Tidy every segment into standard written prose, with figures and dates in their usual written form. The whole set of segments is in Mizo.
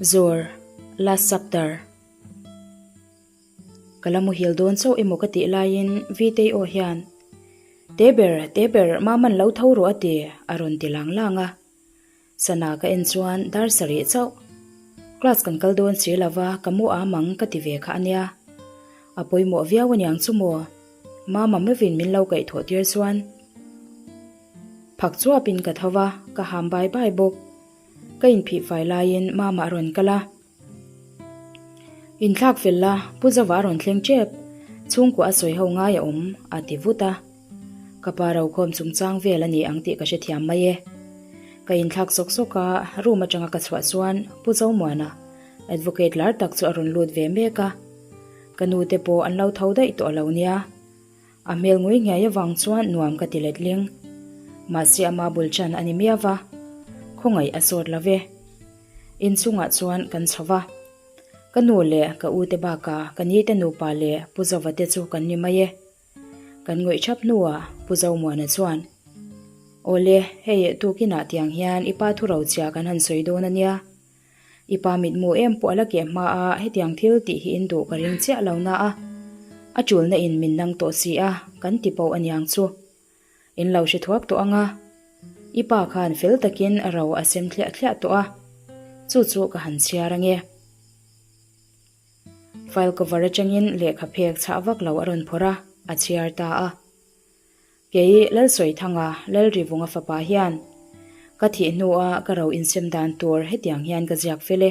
Zawr, Last Chapter. Ka la muhil dawn chauh emaw ka tih laiin Vitei aw hian, Te ber, te ber, Maman lo tho rawh a ti, a rawn ti lang lang a. Sana ka en chuan dar sarih chauh. Class kan kal dawn si lova ka mu a mang ka ti ve kha a nia. A pawimawh viau aniang chu maw? Mama meuhin min lo kaihthawh tir chuan phak chuapin ka tho va, ka ham bai bai bawk. Ka inphih fai laiin Mama a rawn kal a. Inthlak fel la, Pu Zova a rawn thleng tep. Chhungkua a sawi ho ngai a awm, a ti vut a. Ka pa rokhawm chungchang vel a ni ang tih ka hrethiam mai e. Ka inthlak sawk sawk a, room atanga ka chhuah chuan Pu Zomuana, advocate lar tak chu a rawn lut ve mek a. Ka nu te pawh an lo tho daih tawh a lo nia. A hmel ngui nghiai avang chuan nuam ka ti letling. Mahse ama bul chan a ni miau va, khawngaih a sawt lo ve. Inchungah chuan kan chho va. Ka nu leh ka u te bakah ka ni te nupa leh Pu Zova te chu kan ni mai e. Kan ngawih thap hnuah Pu Zomuana chuan, Awle, hei tukinah tiang hian i pa thu rochia kan han sawi dawn a nia. I pa mitmu em pawh a la keh hma a, hetiang thil tih hi in duh ka ring chiah lo na a. A tulna in min nang tawh si a, kan ti pawh aniang chu. In lo hre thuak tawh ang a. I pa khan fel takin a ro a sem thliah thliah tawh a, chu chu ka han chhiar ange. File cover atangin lehkha phek chhah vak lo a rawn phawrh a, a chhiar ta a. Kei Lalsawithanga, Lalrivunga fapa hian ka thih hnua ka ro insem dan tur hetiang hian ka ziak fel e.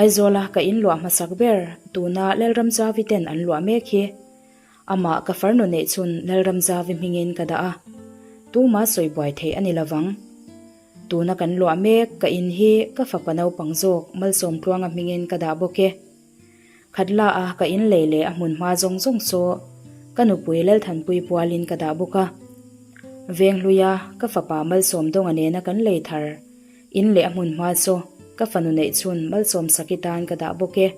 Aizawla ka inluah hmasak ber tuna Lalramzavi ten an luah mek hi Amah ka farnu neih chhun Lalramzavi hmingin ka dah a, tuma sawi buai theih a ni lovang. Tuna kan luah mek ka in hi ka fapa naupang zawk Malsawmtluanga hmingin ka dah bawk e. Khatla a ka in lei leh a hmun hma zawng zawng saw ka nupui Lalthanpui pualin ka dah bawk a. Venghluia ka fapa Malsawmdawnga nena kan lei thar in leh a hmun hma saw ka fanu neih chhun Malsawmsaki tan ka dah bawk e.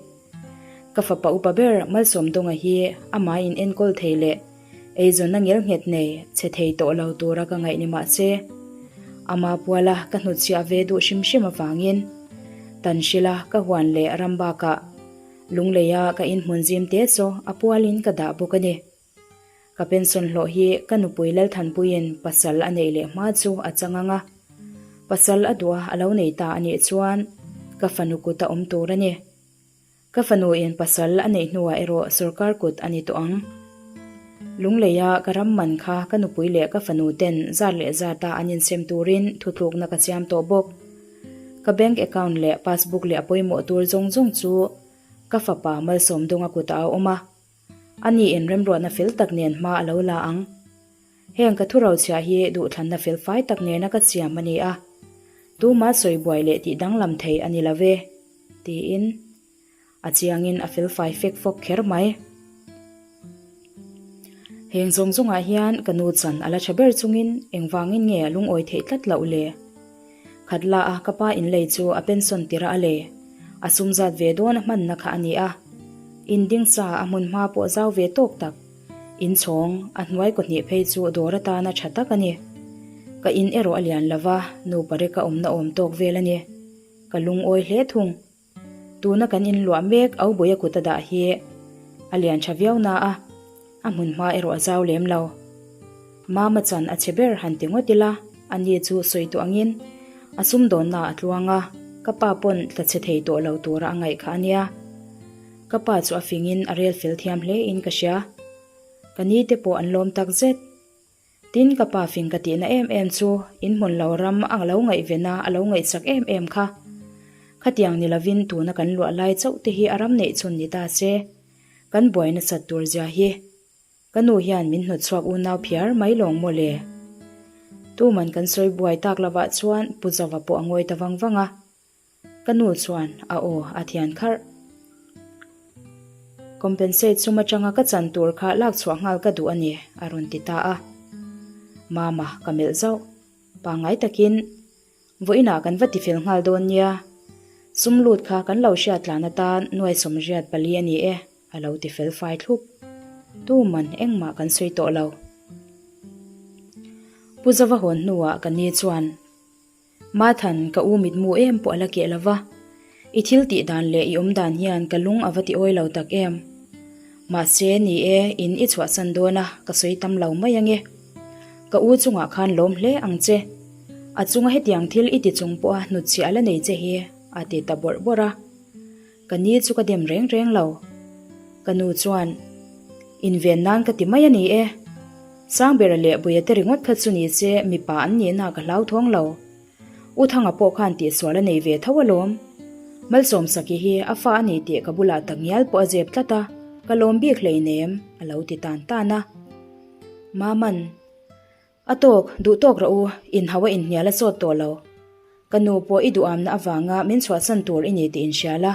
Ka fapa upa ber Malsawmdawnga hi amah in enkawl thei leh eizawnna ngelnghet nei che thei tawh lo tura ka ngaih ni mah se, ama puala ka hnutchhiah ve duh hrim hrim avangin Tanhrila ka huan leh ram bakah Lungleia ka inhmun zim te chaw a pualin ka dah bawk a ni. Ka pension hlawh hi ka nupui Lalthanpuiin pasal a neih leh hma chu a chang ang a, pasal a duh a a lo nei ta a nih chuan ka fanu kut a awm tur a ni. Ka fanuin pasal a neih hnuah erawh sorkar kut a ni tawh ang. Lungleia ka ram man kha ka nupui leh ka fanu ten zat leh zata an insem turin thutlukna ka siam tawh bawk. Ka bank account leh passbook leh a pawimawh tur zawng zawng chu ka fapa Malsawmdawnga kutah a awm a. Ani in remruatna fel tak nen hma a lo la ang. Heng ka thurochhiah hi duhthlanna fel fai tak nena ka siam a ni a, tuma sawi buai leh tih danglam thei a ni lo ve, tiin a chiangin a fel fai fek fawk kher mai. Heng zawng zawngah hian ka nu chan a la tha ber chungin engvangin nge a lungawi theih tlat loh le? Khatla a ka pa inlei chu a pension tirh a le. A sum zat ve dawn a hmanna kha a ni a. In ding sa a hmun hma pawh zau ve tawk tak. In chhawng, a hnuai kawhnih phei chu dawr atana tha tak a ni. Ka in erawh a lian lova, nupa reka awmna awm tawk vel a ni. Ka lungawi hle thung. Tuna kan in luah mek Aubuia kut a dah hi a lian tha viau na a, a hmun hma erawh a zau lem lo. Mama chan a chhe ber han ti ngawt ila, ani chu sawi tawh angin a sumdawnna a tluang a, ka pa pawn tla chhe thei tawh lo tura a ngaih kha a nia. Ka pa chu a fingin a rel fel thiam hle in ka hria. Ka ni te pawh an lawm tak zet. Tin ka pa fing ka tihna em em chu in hmun lo ram a lo ngaihvena a lo ngaihsak em em kha. Khatiang ni lovin tuna kan luah lai chauh te hi a ram neih chhun ni ta se. Kan buai nasat tur zia hi. Ka nu hian min hnawt chhuak unau phiar mai lawng maw le? Tuman kan sawi buai tak lovah chuan Pu Zova pawh a ngawi ta vang vang a. Ka nu chuan a aw a thian kharh. Compensate sum atanga ka chan tur kha lak chhuah nghal ka duh a ni, a rawn ti ta a. Mama, ka melh zauh. Pangngai takin, Vawiinah kan va tifel nghal dawn nia. Sum lut kha kan lo hriat tlan atan nuai 84 a ni e, a lo tifel fai thlup. Tuman engmah kan sawi tawh lo. Pu Zova hawn hnuah ka ni chuan, Mathan, ka u mitmu em pawh a la keh lo va. I thil tih dan leh i awm dan hian ka lung a va ti awi lo tak em. Mahse, ni e, in i chhuahsan dawn a, ka sawi tam lo mai ange. Ka u chungah khan lawm hle ang che. A chunga hetiang thil i ti chung pawha hnutchhiah a la nei che hi, a ti ta bawrh bawrh a. Ka ni chu ka dem reng reng lo. Ka nu chuan, Inven nan ka ti mai a ni e. Sangbera leh Buia te ringawt kha chu ni che mipa an nihna ka hlauthawng lo. U Thanga pawh khan tihsual a nei ve tho alawm. Malsawmsaki hi a fa a ni tih ka bulah tak ngial pawh a zep tlat a, ka lawm bik hleinem, a lo ti tan tan a. Maman, A tawk, duh tawk rawh u, inhau a inhnial a sawt tawh lo. Ka nu pawh i duhamna avanga min chhuahsan tur i ni tih inhria la.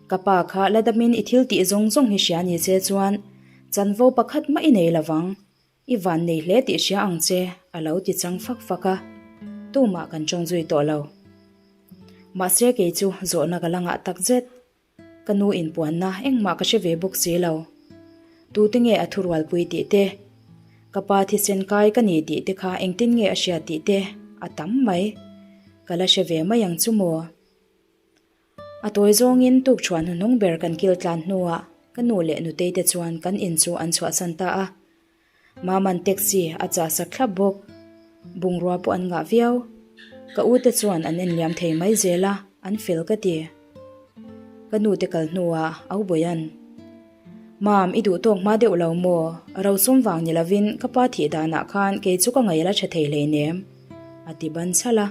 Ka pa kha la damin i thil tih zawng zawng hi hria ni che chuan chanvo pakhat mah i nei lovang. I van nei hle tih hria ang che, a lo ti chang fak fak a. Tumah kan tawng zui tawh lo. Mahse kei chu zawhna ka la ngah tak zet. Ka nu inpuanna engmah ka hre ve bawk si lo. Tute nge a thurualpui tih te, ka pa thisen kai ka ni tih te kha engtin nge a hria tih te a tam mai. Ka la hre ve mai ang chu maw? A tawi zawngin tukṭhuan hnuhnung ber kan kil tlan hnuah ka nu leh nutei te chuan kan in chu an chhuahsan ta a. Maman taxi a chah sak thlap bawk. Bungrua pawh an ngah viau. Ka u te chuan an en liam thei mai zel a, an fel ka ti. Ka nu te kal hnuah au Bawian, Mam, i duh tawk hma deuh lo maw? Rosum vang ni lovin ka pa thih danah khan kei chu ka ngaih la tha thei hleinem, a ti ban chhalh a.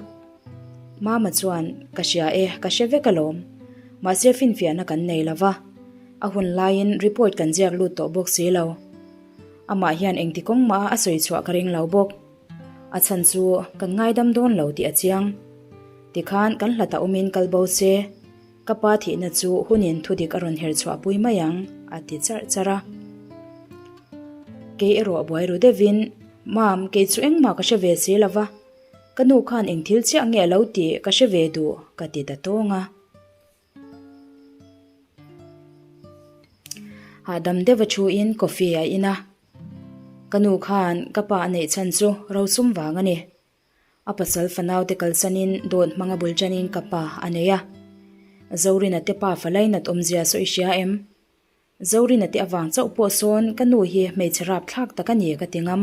Mama chuan, Ka hria e, ka hre vek alawm. Mahse finfiahna kan nei lo va, a hun laiin report kan ziak lut tawh bawk si lo. Amah hian engti kawng mah a sawi chhuah ka ring lo bawk. A chhan chu kan ngaidam dawn lo tih a chiang. Tikhan kan hlat a awmin kal bo se, ka pa thihna chu hunin thudik a rawn her chhuah pui mai ang, a ti charh charh a. Kei erawh buai ru deuhin, Mam, kei chu engmah ka hre ve si lo va, ka nu khan eng thil chiah nge a lo tih ka hre ve duh, ka ti ta tawng a. Hahdam deuh a thuin coffee a in a, ka nu khan ka pa a neih chhan chu rosum vang a ni. A pasal fanau te kalsanin dawt hmanga bul tanin ka pa a nei a. Zorina te pa fa lainat awmzia sawi hria em? Zorina te avang chauh pawh sawn ka nu hi hmeichhe rap thlak tak a ni ka ti ngam.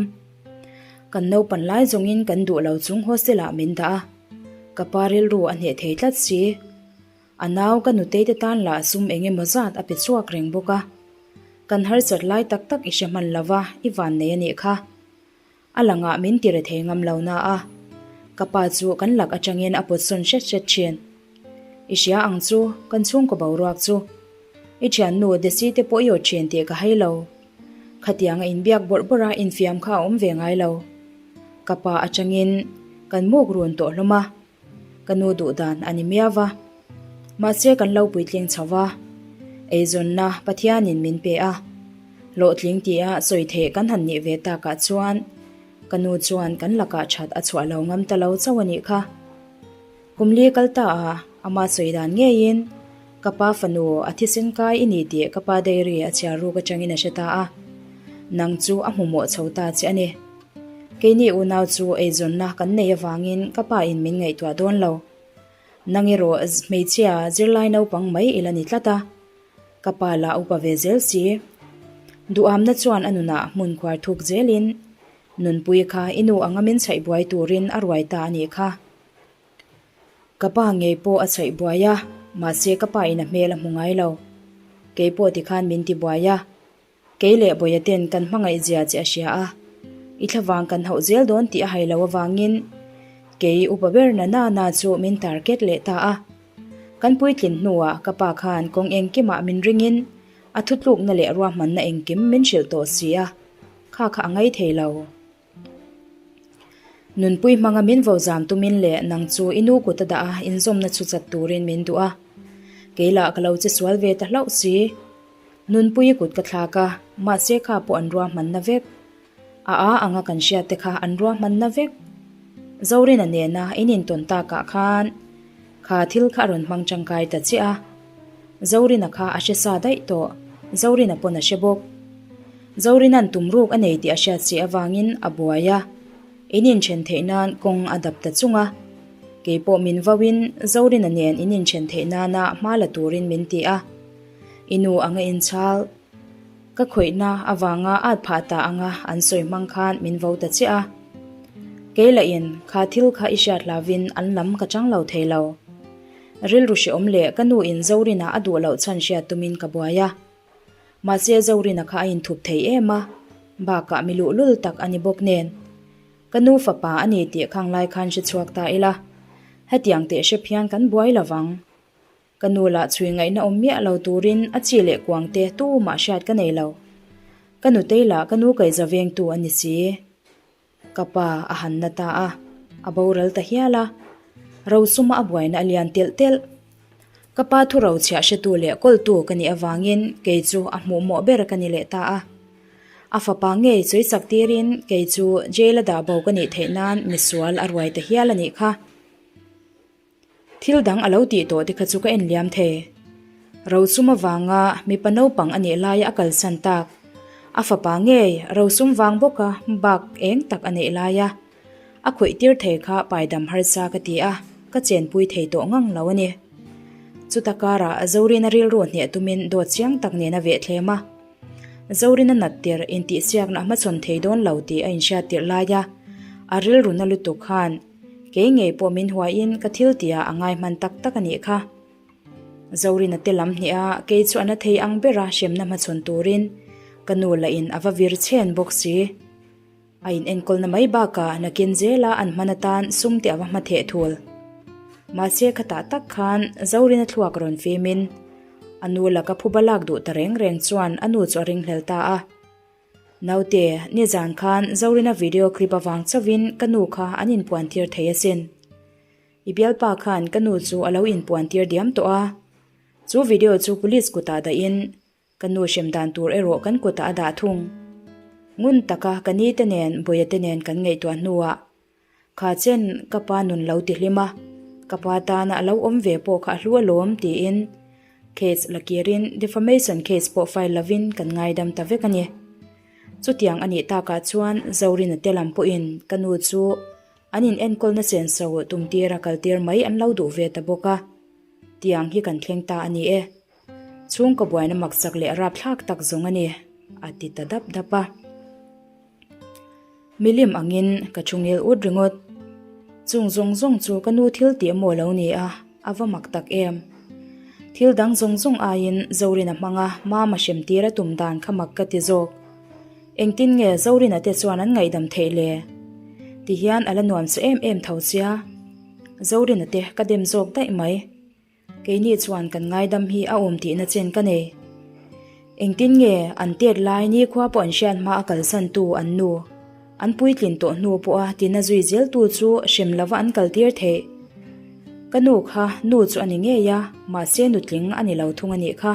Kan naupan lai zawngin kan duh lo chung hostel ah min dah a, ka pa rilru a hneh thei tlat si. A nau ka nutei te tan lah sum eng emaw zat a pe chhuak reng bawk a. Kan harsat lai tak tak i hre hman lo va, i van nei a nih kha. A langah min ti rethei ngam lo na a, ka pa chu kan lak atangin a pawt sawn hret hret thin. I hria ang chu, kan chhungkaw boruak chu. I thiannu Desi te pawh i aw thin tih ka hai lo. Khatiang a inbiak bawrh bawrh a infiam kha a awm ve ngai lo. Ka pa atangin kan muk run tawh hlawm a, Ka nu duh dan a ni miau va. Mahse kan lo puitling chho va, eizawnna Pathianin min pe a, hlawhtling tia sawi theih kan han nih ve takah chuan ka nu chuan kan lakah that a chhuah lo ngam ta lo chauh a nih kha. Kum li kal ta a, ama sawi dan ngeiin ka pa fanu a thisen kai i ni tih ka pa diary a chhiar ruk atangin a hre ta a, nang chu a hmumawh chho ta che a ni. Keini unau chu eizawnna kan nei avangin ka pa in min ngaihtuah dawn lo. Nang erawh hmeichhia zirlai naupang mai i la ni tlat a, ka pa lah upa ve zel si. Duhamna chuan a nunah hmun khuar thuk zelin Nunpui kha i nu anga min chhaih buai turin a ruai ta a nih kha. Ka pa ngei pawh a chhaih buai a, mahse ka pa in a hmel a hmu ngai lo. Kei pawh tikhan min ti buai a. Kei leh Bawia ten kan hmangaih zia che a hria a, i thlavang kan hauh zel dawn tih a hai lo avangin kei upa ber na na na chu min target leh ta a. Kan puitlin hnuah ka pa khan kawng engkimah min ringin a thutlukna leh ruahmanna engkim min hrilh tawh si a, kha kha a ngai thei lo. Nunpui hmanga min vo zam tumin leh nang chu i nu kut a dah a inzawmna chu chat turin min duh a, kei lah ka lo che sual ve ta hlauh si. Nunpui i kut ka thlak a, mahse kha pawh an ruahmanna vek. A a anga kan hriat te kha an ruahmanna vek. Zorina nena in intawn takah khan kha thil kha a rawn hmang tangkai ta chiah a. Zorina kha a hre sa daih tawh, Zorina pawn a hre bawk. Zorina'n tum ruk a nei tih a hriat si avangin a buai a, in inthen theih nan kawng a dap ta chung a. Kei pawh min vauin Zorina nen in inthen theih nana hma la turin min ti a. I nu anga inchhal ka khawihna avanga at phah ta anga an sawi hmang khan min vo ta chiah a. Kei lahin kha thil kha i hriat hlavin an lam ka chang lo thei lo. Rilru hreawm leh ka nu in Zorina a duh loh chhan hriat tumin ka buai a. Mahse Zorina kha a inthup thei em a, bakah mi luhlul tak a ni bawk nen. Ka nu fapa a ni tih khang lai khan hre chhuak ta ila, hetiang teh hrep hian kan buai lo vang. Ka nu lah chhui ngaihna awm miah lo turin a chi leh kuang te tumah hriat ka nei lo. Ka nutei lah ka nu kaihza vengtu a ni si. Ka pa a han na ta a, a boral ta hial a. Rosuma a buaina a lian telh telh. Ka pa thu rochhiah hretu leh kawltu ka nih avangin kei chu a hmuhmawh ber ka ni leh ta a. A fapa ngei sawi chak tirin kei chu jail a dah bo ka nih theih nan misual a ruai ta hial a nih kha. Thil dang a lo tih tawh te kha chu ka en liam thei. Rosum avanga mipa naupang a nih laia a kalsan tak. A fapa ngei rosum vang bawka bak eng tak a neih laia a khawih tir thei kha paidam harsa ka ti a, ka chenpui thei tawh ngang lo a ni. Chuta karah Zorina rilru hneh tumin dawt chiang tak nen a vehthlem a. Zorina nat tirh intihsiakna a hmachhawn thei dawn lo tih a inhriat tirh laia a rilru na lutuk khan Kei ngei pawh min huaiin ka thil tihah a ngai hman tak tak a nih kha. Zorina te lam hnih a, kei chu a na thei ang bera hremna hmachhawn turin ka nu lahin a va vir chhen bawk si. A in enkawlna mai bakah nakin zela an hman atan sum te a va hma theh thul. Mahse khatah tak khan Zorina thluak rawn fimin a nu laka phuba lak duh ta reng reng chuan a nu chu a ringhlel ta a. Naute, nizan khan Zorina video clip avang chauhin ka nu kha an inpuantir thei asin. I bialpa khan ka nu chu a lo inpuantir diam tawh a. Chu video chu police kutah dahin ka nu hrem dan tur erawh kan kutah a dah thung. Ngun taka ka ni te nen Bawia te nen kan ngaihtuah hnuah Kha chen ka pa nun lo ti hlim a, ka pa tana a lo awm ve pawh kha a hlu alawm tiin case la kirin defamation case pawh file lovin kan ngaidam ta vek a ni. Chutiang a nih takah chuan Zorina te lam pawhin ka nu chu an in enkawlna senso tumtir a kaltir mai an lo duh ve ta bawk a, tiang hi kan thleng ta a ni e. Chhungkaw buaina maksak leh rapthlak tak zawng a ni, a ti ta dap dap a. Milim angin ka thu ngel ut ringawt. Chung zawng zawng chu ka nu thil tih emaw lo ni a, a va mak tak em. Thil dang zawng zawng aiin Zorina hmanga Mama hrem tir a tum dan kha mak ka ti zawk. Engtin nge Zorina te chuan an ngaihdam theih le? Tihian a la nuam chu em em tho sia. Zorina te ka dem zawk daih mai. Keini chuan kan ngaidam hi a awm tihna chen ka nei. Engtin nge an tet lai nikhua pawh an hriat hma a kalsan tu an nu, an puitlin tawh hnu pawha tina zui zel tu chu hrem lova an kaltir theih. Ka nu kha nu chu a ni ngei a, mahse nutling a ni lo thung a nih kha.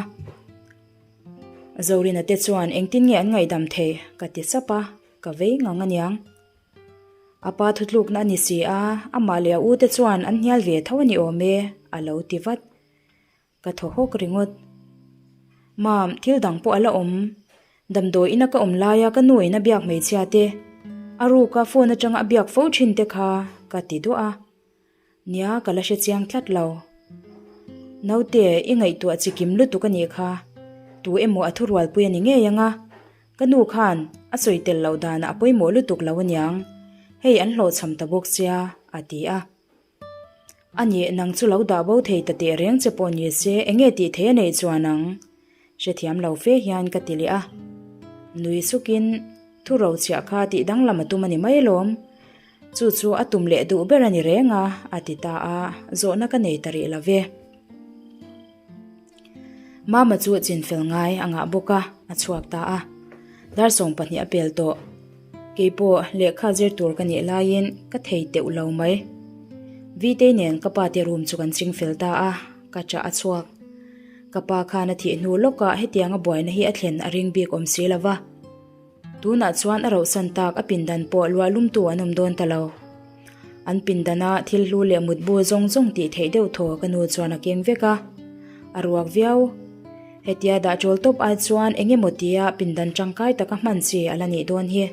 Zorina te chuan engtin nge an ngaihdam thei ka ti sap a, ka vei ngang aniang. A pa thutlukna a ni si a, amah leh a ute chuan an hnial ve tho a ni awm e, a lo ti vat. Ka thaw hawk ringawt. Mam, thil dang pawh a la awm. Damdawi ina ka awm laia ka nu in a biak hmeichhia te, a ruka phone atanga a biak fo thin te kha ka ti duah a. Nia, ka la hre chiang tlat lo. Naute, i ngaihtuah chi kim lutuk a nih kha. Tu emaw a thurualpui a ni ngei ang a. Ka nu khan a sawi tel loh danah a pawimawh lutuk lo aniang, hei an hlawhchham ta bawk sia, a ti a. A nih, nang chu lo dah bo thei ta teh reng che pawh ni se, enge tih thei a neih chuan ang? Hrethiam lo fe hian ka ti leh a. Nui sukin, Thu rochhiah kha tih danglam a tum a ni mai alawm. Chu chu a tum leh duh ber a ni reng a, a ti ta a, zawhna ka nei ta rih lo ve. Mama chu chinfel ngai a ngah bawk a, a chhuak ta a. Dar 20 a pel tawh. Keipawh lehkha zir tur ka nih laiin ka thei teuh lo mai. Vitei nen ka pa te room chu kan chingfel ta a, ka chah a chhuak. Ka pa khan a thih hnu lawkah hetianga buaina hi a thlen a ring bik awm si lo va. Tunah chuan a rohsan tak a pindan pawh luah lumtu an awm dawn ta lo. An pindana thil hlu leh mutbu zawng zawng tih theih deuh thaw ka nu chuan a keng vek a, a ruak viau. Hetia dah chawl tawp ai chuan eng emaw tia pindan tangkai taka hman chi a la nih dawn hi.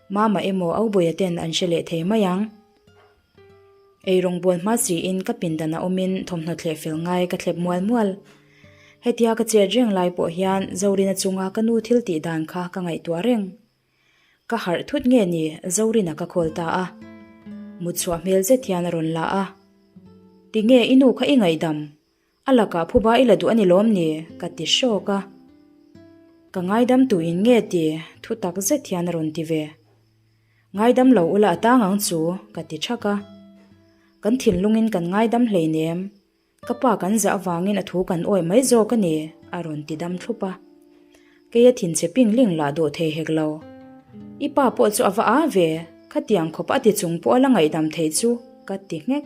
Mama emaw Aubuia ten an hre leh thei mai ang. Eirawngbawl hma siin ka pindan a awmin thawmhnaw thleh fel ngai ka thlep mual mual. Hetia ka chet reng lai pawh hian Zorina chunga ka nu thil tih dan kha ka ngaihtuah reng. Ka harh thut nge ni Zorina ka call ta a. Mutchhuah hmel zet hian a rawn la a. Tinge i nu kha i ngaihdam? A lakah phuba i la duh a ni lawm ni? ka ti hrawk a. Ka ngaidam tuin nge ti thu tak zet hian a rawn ti ve. Ngaidam lo ula a tang ang chu ka ti thak a. Kan thinlungin kan ngaidam hleinem. Ka pa kan zah avangin a thu kan awih mai zawk a ni a rawn ti dam thlup a. Kei a thinchhe ping ling lah dawh thei hek lo. I pa pawh chu a va a ve, khatiang khawp a ti chung pawh a la ngaihdam thei chu ka ti nghek.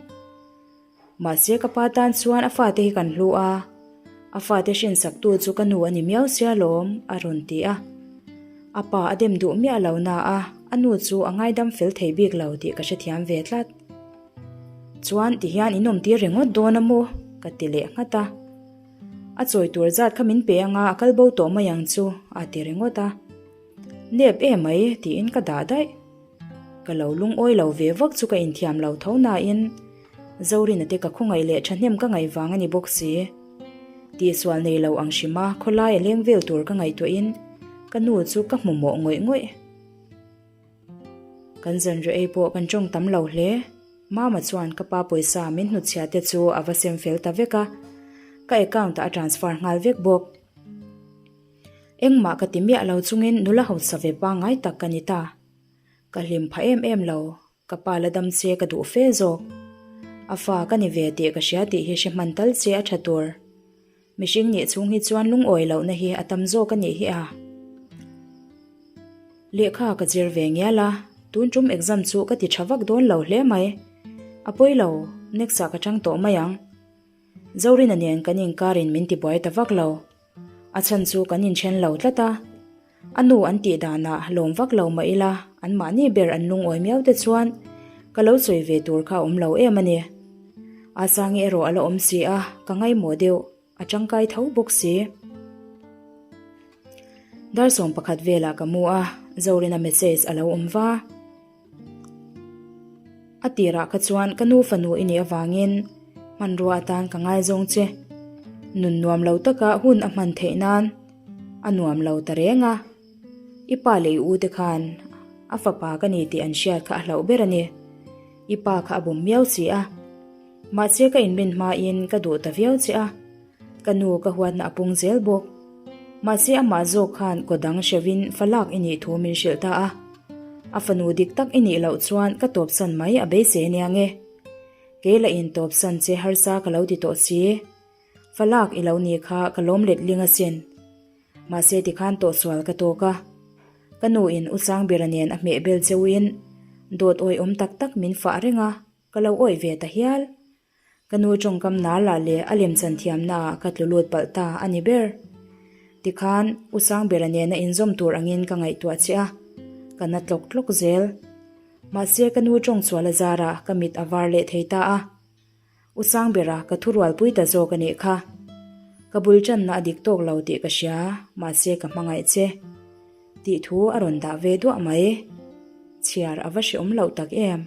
Mahse ka pa tan chuan a fate hi kan hlu a, a fate hrinsaktu chu ka nu a ni miau sia lawm, a rawn ti a. A pa a dem duh miah lo na a, a nu chu a ngaidam fel thei bik lo tih ka hrethiam ve tlat. Chuan tihian in awmtir ringawt dawn a maw? ka ti leh nghat a. A chawi tur zat kha min pe anga a kal bo tawh mai ang chu, a ti ringawt a. Nep e mai tiin ka dah daih. Ka lo lungawi lo ve vak chu ka inthiam lo tho nain Zorina te ka khawngaih leh thahnem ka ngaih vang a ni bawk si. Tihsual nei lo ang hrima khawlai a leng vel tur ka ngaihtuahin ka nu chu ka hmu mawh ngawih ngawih. Kan zanriah ei pawh kan tawng tam lo hle. Mama chuan ka pa pawisa min hnutchhiah te chu a va sem fel ta vek a, ka account ah a transfer nghal vek bawk. Engmah ka ti miah lo chungin nula hausa ve pangngai tak ka ni ta. Ka hlim pha em em lo, ka pa la dam che ka duh fe zawk. A fa ka ni ve tih ka hria tih hi hre hman tal che a tha tur. Mihring nih chhung hi chuan lungawi lohna hi a tam zawk a nih hi a. Lehkha ka zir ve ngial a, tun tum exam chu ka ti tha vak dawn lo hle mai. A pawi lo, next ah ka chang tawh mai ang. Zorina nen kan inkarin min tibuai ta vak lo. A chhan chu kan inthen lo tlat a. A nu an tih danah lawm vak lo mah ila anmahni ber an lungawi miau te chuan ka lo sawi ve tur kha a awm lo em a ni. Asangi erawh a la awm si a, ka ngaimawh deuh, a tangkai tho bawk si. Dar 11 velah ka mu a, Zorina message a lo awm va. A tirah kha chuan ka nu fanu i nih avangin hmanrua atan ka ngaizawng che. Nun nuam lo taka hun a hman theih nan a nuam lo ta reng a. I pa leh i u te khan a fapa ka ni tih an hriat kha a hlauh ber a ni. I pa kha a bum miau si a. Mahse ka inrin hmain ka duh ta viau che a. Ka nu ka huatna a pung zel bawk. Mahse amah zawk khan kaw dang hrevin fa lak i nih thu min hrilh ta a. A fanu dik tak i nih loh chuan ka tawpsan mai a beisei ania nge. Kei la in tawpsan che harsa ka lo ti tawh si. Fa lak i lo ni kha ka lawm let ling asin. Mahse tikhan tawhsual ka tawk a. Ka nu in U Sangbera nen a hmeh bel cheuhin dawt awihawm tak tak min fah reng a, ka lo awih ve ta hial. Ka nu tawngkam nala leh a lemchan thiamnaah ka tlu lut palh ta a ni ber. Tikhan, U Sangbera nena inzawm tur angin ka ngaihtuah che a, ka na tlawk tlawk zel. Mahse ka nu tawng chhual a zarah ka mit a var leh thei ta a. U Sangbera ka thurualpui ta zawk a nih kha. Ka bul tanna a dik tawk lo tih ka hria, mahse ka hmangaih che. Tih thu a rawn dah ve duah mai. Chhiar a va hreawm loh tak em.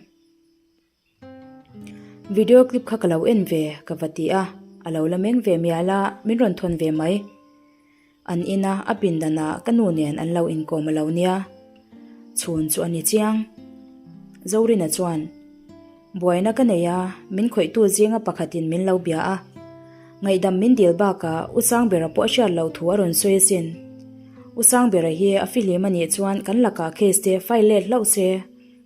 Video clip kha ka lo en ve ka va ti a, a lo la meng ve mial a, min rawn thawn ve mai. An ina a pindanah ka nu nen an lo inkawm a lo nia. Chhun chu a ni chiang. Zorina chuan, Buaina ka nei a, min khawihtu zinga pakhatin min lo bia a. Ngaihdam min dil bakah U Sangbera pawh a hriat loh thu a rawn sawi asin. U Sangbera hi a fihlim a nih chuan kan lakah case te file let hlauh se.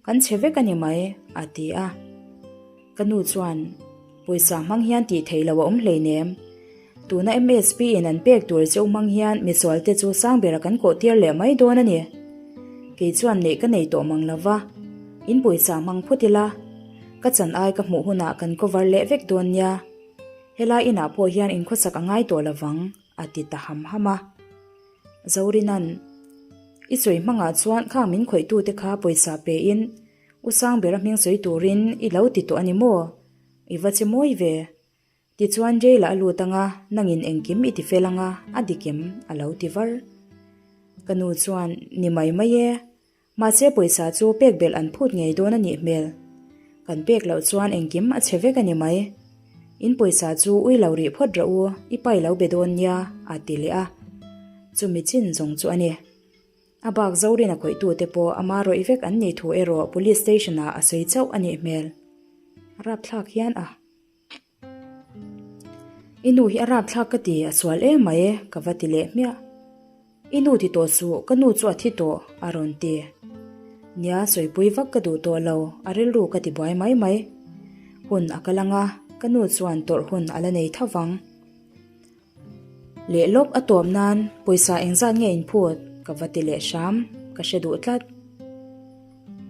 Kan chhe vek a ni mai, a ti a. Ka nu chuan, Pawisa hmang hian tih theih loh a awm hleinem. Tuna MSP in an pek tur cheu hmang hian misual te chu sang bera kan kawh tir leh mai dawn a ni. Kei chuan neih ka nei tawh mang lo va, in pawisa hmang phawt ila, ka chan ai ka hmuh hunah kan cover leh vek dawn nia. Helai inah pawh hian inkhawsak a ngai tawh lovang, a ti ta ham ham a. Zorina'n, I sawi hmangah chuan khang min khawihtute kha pawisa pein U Sangbera hming sawi turin i lo ti tawh a ni maw? I va che mawi ve. Tichuan jail-ah a lut anga nangin engkim i ti fel anga a dik em? a lo ti var. Ka nu chuan, Ni mai mai e. Mahse pawisa chu pek belh an phut ngei dawn a nih hmel. Kan pek loh chuan engkim a chhe vek a ni mai. In pawisa chu ui lo rih phawt rawh u, i pai lo be dawn nia, a ti leh a. Chumi chin zawng chu a ni. A bak Zorin a khawihtute pawh ama rawih vek an nih thu erawh Police Station ah a sawi chauh a nih hmel. A rapthlak hian a. I nu hi a rapthlak ka ti, a sual em mai e, ka va ti leh hmiah. I nu ti tawh suh, ka nu chu a thi tawh, a rawn ti. Nia, sawipui vak ka duh tawh lo, a rilru ka ti buai mai mai. Hun a kal ang a, ka nu chuan tawrh hun a la nei tho vang. Leh lawk a tawp nan pawisa engzat nge in phut? Ka va ti leh hram, ka hre duh tlat.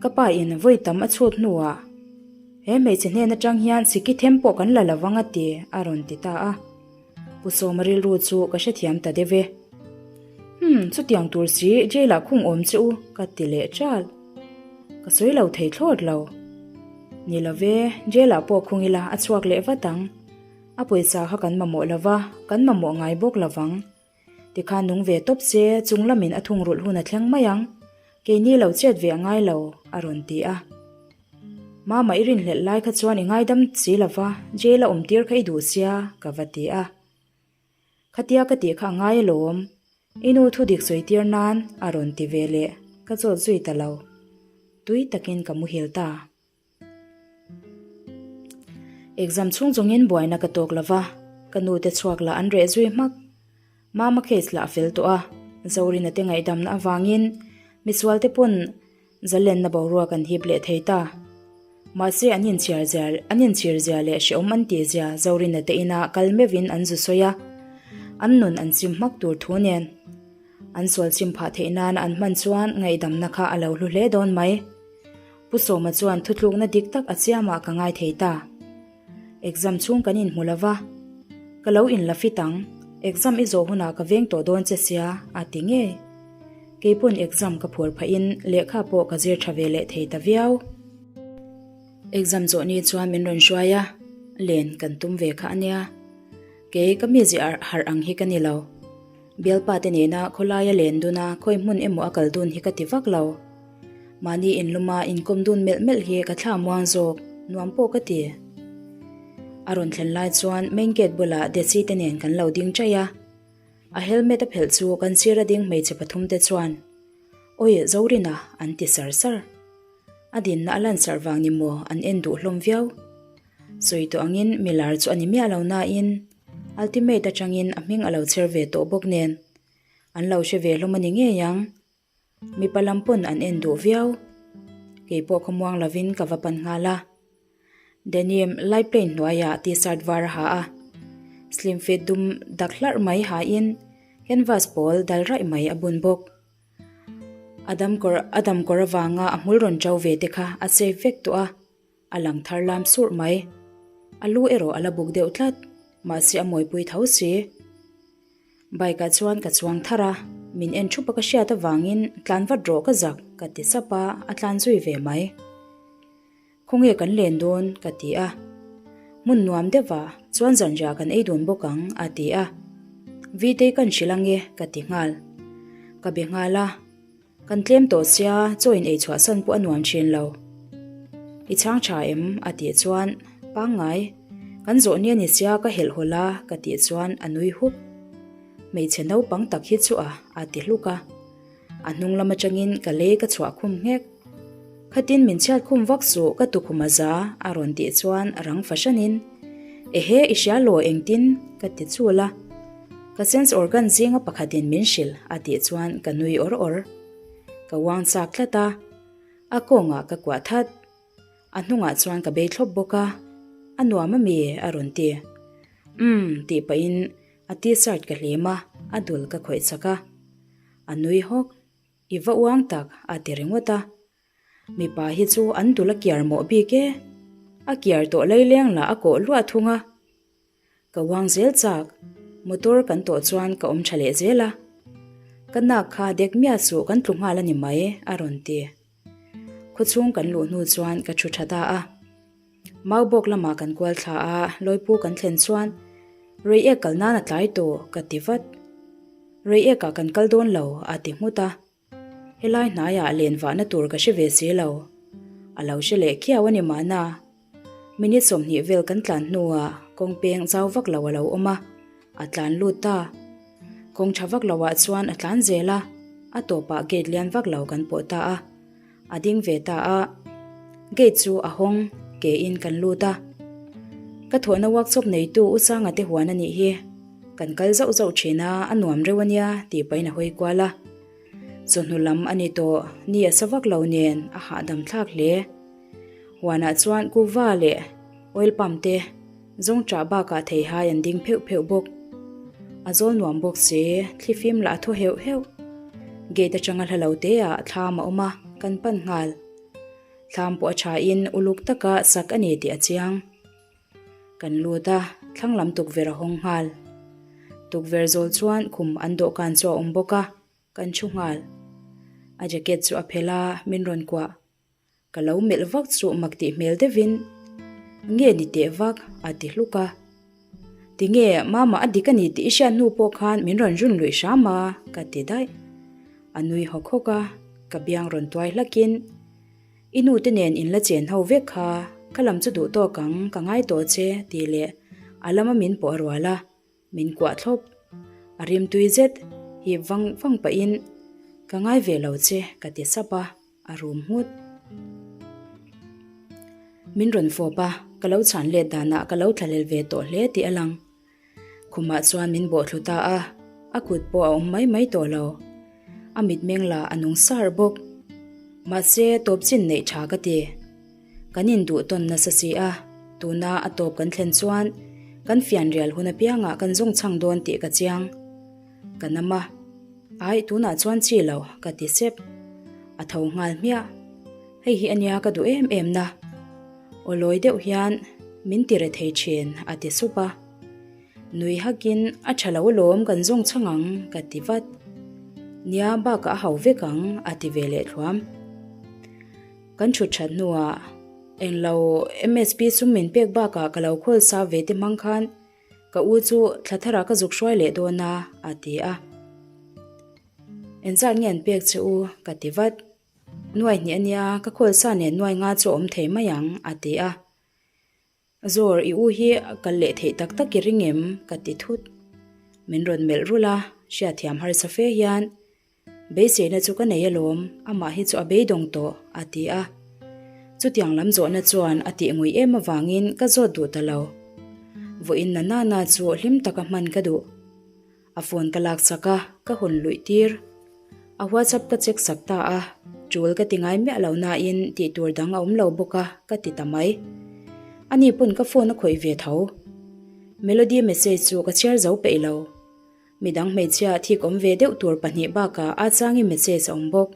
Ka pa in vawi tam a chhut hnuah he hmeichhe hnen atang hian siki them pawh kan la lovang a ti a rawn ti ta a. Pu Sawma rilru chu ka hrethiam ta deuh e. Umm, chutiang tur si jail ah khung awm che u ka ti leh ṭal. Ka sawi lo thei thlawt lo. Ni love, jail ah pawh khung ila a chhuak leh vat ang. A pawisa kha kan mamawh lo va, kan mamawh ngai bawk lo vang. Tikhan nung ve tawp se, chung lamin a thungrulh hun a thleng mai ang. Keini lo chet ve a ngai lo, a rawn ti a. Mama i rinhlelh lai kha chuan i ngaidam si lo va, jail a awm tir kha i duh sia, ka va ti a. Khatia ka tih kha a ngai alawm, i nu thu dik sawi tir nan a rawn ti ve leh, ka zawt zui ta lo. Tui takin ka muhil ta. Exam chhung chungin buaina ka tawk lova, ka nu te chhuak lah an reh zui hmak. Mama case lah a fel tawh a, Zorina te ngaihdamna avangin misual te pawn zalenna boruak an hip leh thei ta. Mahse an inchhiar zia an inchhir zia leh hrehawm an tih zia Zorina te inah kal meuhin an zu sawi a, an nun an sim hmak tur thu nen. An sual chim phah theih nana an hman chuan ngaihdamna kha a lo hlu hle dawn mai. Pu Sawma chuan thutlukna dik tak a chiamah ka ngai thei ta. Exam chhung kan inhmu lo va, ka lo inla fit ang, exam i zawh hunah ka veng tawh dawn che sia, a ti ngei. Keipawn exam ka phur phahin lehkha pawh ka zir tha ve leh thei ta viau. Exam zawh ni chuan min rawn hruai a, len kan tum ve kha a nia. Kei ka mi ziah harh ang hi ka ni lo. Bialpa te nena khawlaia len dun a khawi hmun emaw a kal dun hi ka ti vak lo. Mahni inluma inkawm dun melh melh hi ka thla muang zawk, nuam pawh ka ti. A rawn thlen lai chuan main gate bulah Desi te nen kan lo ding chaih a. A helmet a phelh chu kan sir a ding hmeichhe pathum te chuan, Awi Zorina an ti sar sar. A dinna a lan sarh vang ni maw an en duh hlawm viau. Sawi tawh angin milar chu a ni miah lo nain Ultimate atangin a hming a lo chher ve tawh bawk nen an lo hre ve hlawm a ni ngei ang. Mipa lam pawn an en duh viau. Keipawh khawmuang lovin ka va pan nghal a. Denim light plain hnuaiah t-shirt var a ha a, slim fit dum dak hlarh mai hain canvas pawl dal raih mai a bun bawk. A damkawr a damkawr avanga a hmul rawn ṭo ve te kha a safe vek tawh a. A lang thar lam surh mai. A lu erawh a la buk deuh tlat, mahse a mawipui tho si. Bike ah chuan ka chuang thar a, min en thup a ka hriat avangin tlan vat rawh ka zak ka ti sap a, a tlan zui ve mai. Khawnge kan len dawn? ka ti a. Hmun nuam deuh ah chuan zanriah kan ei dun bawk ang a ti a. Vitei kan hrilh ange ka ti nghal. Ka be nghal a. Kan tlem tawh sia, chaw in ei chhuah san pawh a nuam thin lo. I chhang tha em? a tih chuan, Pangngai, kan zawh nia ni sia ka helh hawlh a ka tih chuan a nui huk. Hmeichhe naupang tak hi chu a, a ti hluk a. A hnung lam atangin ka lei ka chhuah khum nghek. Khatin min chhiat khum vak suh ka tukhum a za a rawn tih chuan rang fahranin, Ehe i hria law engtin? ka ti chul a. Ka sense organ zinga pakhatin min hrilh a tih chuan ka nui awr awr. Ka uang chak tlat a, a kawngah ka kuah that. A hnungah chuan ka bei thlawp bawk a, A nuam a mi? a rawn ti. Umm tih pahin a t-shirt ka hlim a, a dul ka khawih chak a. A nui hawk. I va uang tak a ti ringawt a. Mipa hi chu an dul a kiar mawh bik e. A kiar tawh laileng lah a kawh luah thung a. Ka uang zel chak, motor kan tawh chuan ka awm tha leh zel a. Ka nak kha dek miah suh kan tlu nghal a ni mai, a rawn ti. Khawchhung kan luh hnu chuan ka thu tha ta a. Maubawk lamah kan kual thla a, Lawipu kan thlen chuan Reiek kal nan a tlai tawh, ka ti vat. Reiekah kan kal dawn lo, a ti nghut a. Helai hnaiah len vahna tur ka hre ve si lo. A lo hre leh khiau a ni mahna. Minute 20 vel kan tlan hnuah kawng peng zau vak lo a lo awm a, a tlan lut ta. Kawng tha vak loah chuan a tlan zel a, a tawpah gate lian vak lo kan pawh ta a. A ding ve ta a, gate chu a hawng ke in kan lut a. Ka thawhna workshop neitu U Sanga te huan a nih hi. Kan kal zauh zauh thin a, a nuam reuh a nia tih pahin a hawi kual a. Chawhnu lam a ni tawh, ni a sa vak lo nen a hahdam thlak hle. Huanah chuan kuhva leh oil pump te zawng chah bakah theihai an ding pheuh pheuh bawk. A zawl nuam bawk si, thlifim lah a thaw heuh heuh. Gate atanga hla lo te ah thlam a awm a, kan pan nghal. Thlam pawh a tha in uluk taka sak a ni tih a chiang. Kan lut a, thlang lam tukverh a hawng nghal. Tukverh zawl chuan khum an dawhkan chu a awm bawk a, kan thu nghal. A jacket chu a phelh a, min rawn kuah. Ka lo melh vak chu mak tih hmel deuhin, Nge ni teh vak? a ti hluk a. Tinge mama a dik a ni tih i hriat hnu pawh khan min rawn run luih hram a, ka ti daih. A nui hawk hawk a, ka biang rawn tuai hlakin, I nu te nen in la chen ho vek kha, ka lam chu duh tawk ang, ka ngai tawh che, tih leh a lama min pawh a rual a. Min kuah thlawp. A rimtui zet hip vang vang pahin ka ngai ve lo che ka ti sap a, a rum nghut. Min rawn fawp a, ka lo chhan let danah ka lo thlahlel ve tawh hle tih a lang. Khumah chuan min bawhthlu ta a, a kut pawh a awm mai mai tawh lo. A mitmeng lah a nung sar bawk. Mahse tawp chin neih tha ka ti. Kan induh tawn nasa si a, tuna a tawp kan thlen chuan kan fianrial hun apiangah kan zawng chhang dawn tih ka chiang. Ka nam a, Aih tunah chuan chi lo, ka ti sep. A tho nghal hmiah. Hei hi ania ka duh em em na. Aw lawi deuh hian min ti re thei thin, a ti sup a. Nui hakin a tha lo alawm kan zawng chhang ang, ka ti vat. Nia bakah a hau vek ang, a ti ve leh thluam. Kan thut that hnuah englo MSP sum min pek bakah ka lo khawl sa ve te hmang khan ka u chu thla tharah ka zuk hruai leh dawn a, a ti a. Engzat nge an pek che u? ka ti vat. Nuai hnih ania, ka khawl sa nen nuai nga chu a awm thei mai ang, a ti a. Zawr, i u hi kal leh theih tak tak i ring em? ka ti thut. Min rawn melh rulh a, hriatthiam harsa fe hian, Beiseina chu ka nei alawm, amah hi chu a beidawng tawh, a ti a. Chutiang lam zawhna chuan a tih ngui em avangin ka zawt duh ta lo. Vawiin na nana chu hlim taka hman ka duh. A phone ka lak chak a, ka hawn luih tir. A WhatsApp ka check sak ta a, tul ka ti ngai miah lo nain tih tur dang a awm lo bawk a, ka ti ta mai. Ani pawn ka phone a khawih ve tho. Melody message chu ka chhiar zo peih lo. Midang hmeichhia thik awm ve deuh tur pahnih bakah a changin message a awm bawk.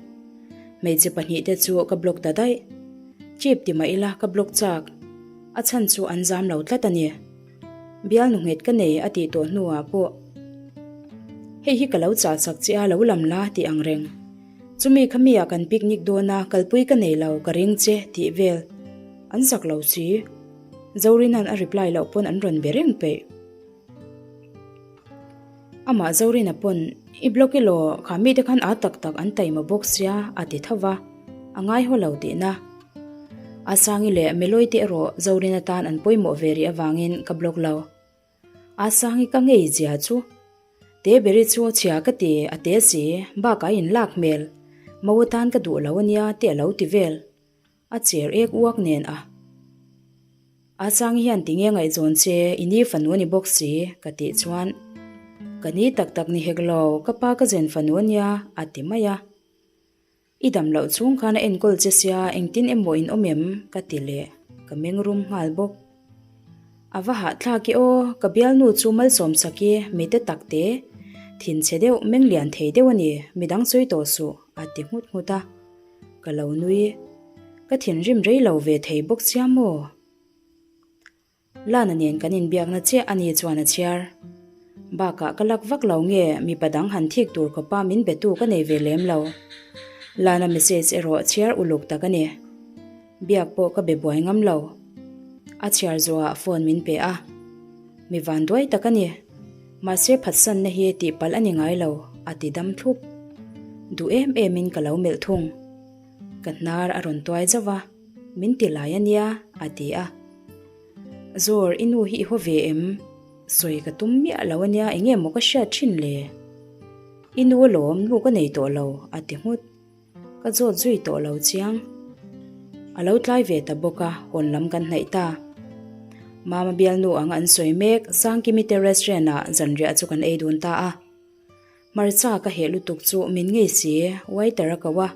Hmeichhe pahnih te chu ka block ta daih. Chip ti mah ila ka block chak. A chhan chu an zam lo tlat a ni. Bialnu nghet ka nei a tih tawh hnuah pawh hei hi ka lo chah chak che a lo lam la tih ang reng. Chumi kha mi ah kan picnic dawn a kalpui ka nei lo ka ring che tih vel an zak lo si. Zorina'n a reply loh pawn an rawn be reng peih. Amah Zorina pawn i block elaw kha mite khan a tak tak an taima bawk sia a ti tho va, a ngaihaw lo tihna. Asangi leh Meloi te erawh Zorina tan an pawimawh ve rih avangin ka block lo. Asangi ka ngei zia chu Teberi chu chhia ka ti a te si, bakah a inlak hmel, Mo atan ka duh lo ania te a lo ti vel. A cher ek uak nen a. Asangi hian tinge ngaihzawn che i ni fanu a ni bawk si ka tih chuan Ka ni tak tak ni hek lo, ka pa ka zen fanu a nia a ti mai a. I dam loh chhung khan a enkawl che sia engtin emaw in awm em ka ti leh ka meng rum nghal bawk. A va hahthlak i aw, ka bialnu chu malsawm sak i mi te tak te, thinchhe deuh meng lian thei deuh a ni, midang sawi tawh suh a ti nghut nghut a. Ka lo nui. Ka thinrim rei lo ve thei bawk sia maw? Lana nen kan inbiakna chiah a ni chuan a chhiar. Bakah ka lak vak lo nge mipa dang han thik tur khawpa min betu ka nei ve lem lo. Lana message erawh chhiar uluk tak a ni. Biak pawh ka be buai ngam lo. A chhiar zawhah phone min pe a. Mi vanduai tak a ni. Mahse phatsanna hi tihpalh a ni ngai lo, a ti dam thlup. Duh em emin ka lo melh thung. Ka hnar a rawn tuai zauh a, min ti lai a nia, a ti a. Zawr, i nu hi i haw ve em? Sawi ka tum miah lo ania, eng nge maw ka hriat thin le? I nu alawm, nu ka nei tawh lo, a ti nghut. Ka zawt zui tawh lo chiang. A lo tlai ve ta bawk a, hawn lam kan hnaih ta. Mama bialnu ang an sawi mek, Sangkimi te restaurant ah zanriah chu kan ei dun ta a. Hmarcha ka heh lutuk chu min ngei si, waiter a ko a.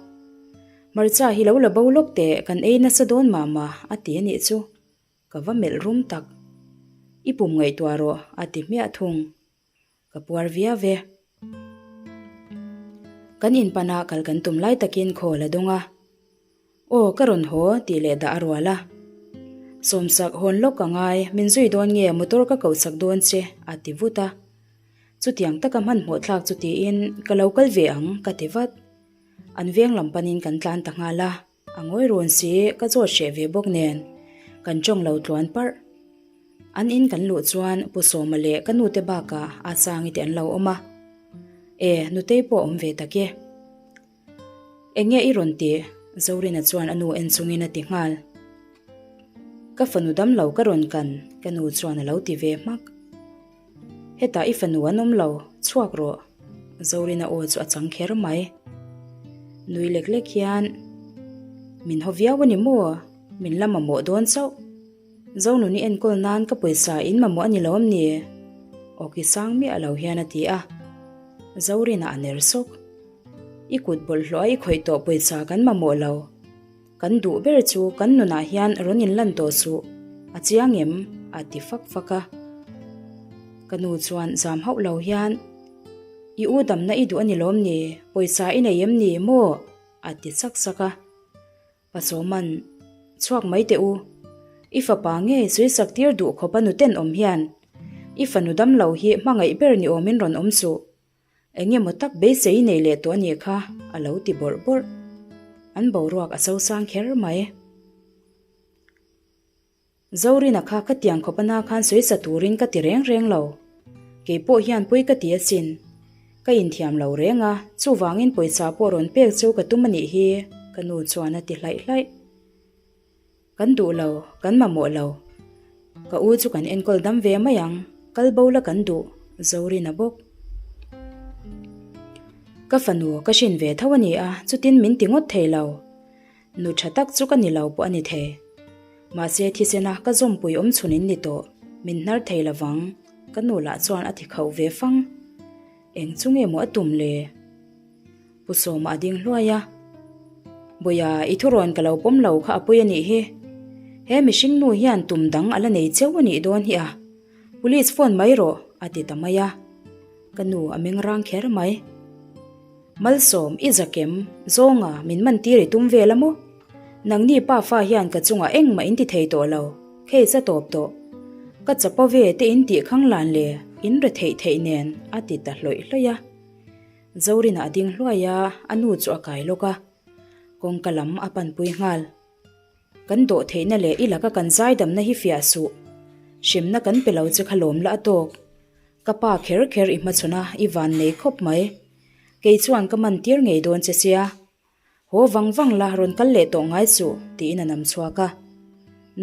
Hmarcha hi lo la bo lawk teh, kan ei nasa dawn mama, a ti a nih chu. Ka va melh rum tak. I pum ngaihtuah rawh, a ti hmiah thung. Ka puar viau ve. Kan inpana kal kan tum lai takin khawl a dawng a. Aw, ka rawn haw, tih leh dah a rual a. Sawmsak hawn lawk ka ngai, min zui dawn nge motor ka kohchak dawn che, a ti vut a. Chutiang taka hmanhmawh thlak chu tiin, ka lo kal ve ang, ka ti vat. An veng lam panin kan tlan ta nghal a. A ngawi rawn si, ka zawt hreh ve bawk nen, kan tawng lo tluan parh. An in kan luh chuan Pu Sawma leh ka nute bakah a Sangi te an lo awm a. E, nutei pawh a awm ve tak e. Eng nge i rawn tih? Zorina chuan a nu en chungin a ti nghal. Ka fanu dam lo ka rawn kan, ka nu chuan a lo ti ve hmak. Hetah i fanu an awm lo, chhuak rawh. Zorina aw chu a chang kher mai. Nui lek lek hian, Min haw viau a ni maw? Min la mamawh dawn chauh. Zonuni enkawl nan ka pawisa in mamawh a ni lo am ni? Awki sang miah lo hian a ti a. Zorina a ner sawk. I kut bawlhhlawh a i khawih tawh pawisa kan mamawh lo. Kan duh ber chu kan nunah hian rawn inlan tawh suh, a chiang em? a ti fak fak a. Ka nu chuan zam hauh lo hian, I u damna i duh a ni lawm ni? Pawisa i nei em ni maw? a ti sak sak a. Pasawman, Chhuak mai teh u. I fapa nge suisak tir duh khawpa nuten awm hian i fanu damlo hi hmangaih ber ni awmin rawn awm suh. Eng emaw tak beisei nei leh tawh a nih kha a lo ti bawrh bawrh. An boruak a sosang kher mai. Zorina kha ka tiang khawp ana khan sawisa turin ka ti reng reng lo. Kei pawh hian pui ka ti asin. Ka inthiam lo reng a, chuvangin pawisa pawh rawn pek chu ka tum a nih hi, ka nu chuan a ti hlaih hlaih. Kan duh lo, kan mamawh lo. Ka u chu kan enkawl dam ve mai ang, kal bo la kan duh, Zorina bawk. Ka fanu ka hrin ve tho a ni a, chutin min ti ngawt thei lo. Nu tha tak chu ka ni lo pawh a ni thei. Mahse thisena ka zawmpui awm chhun in ni tawh, min hnar thei lo vang, ka nu lah chuan a ti khauh ve fang. Eng chu nge maw a tum le? Pu Sawma a ding hluai a. Bawia, i thurawn ka lo pawm lo kha a pui a nih hi. He mihring nu hian tum dang a la nei cheu a nih dawn hi a. Police phone mai rawh, a ti ta mai a. Ka nu a meng rang kher mai. Malsawm, i zakem, zawnga min man tir i tum vel a maw? Nangni pa fa hian ka chungah engmah in ti thei tawh lo, case a tawp tawh. Ka chapo ve te in tih khang lan le, in re theih theih nen, a ti ta hlawih hlawih a. Zorina a ding hluai a, a nu chu a kai lawk a. Kawngka lam a panpui nghal. Kan dawh theihna leh i laka kan zaidamna hi fiah suh. Hremna kan pe lo che kha lawm la a tawk. Ka pa kher kher i hmachhawn a, i van nei khawp mai. Kei chuan ka man tir ngei dawn che sia. Haw vang vang la, rawn kal leh tawh ngai suh, tiin a nam chhuak a.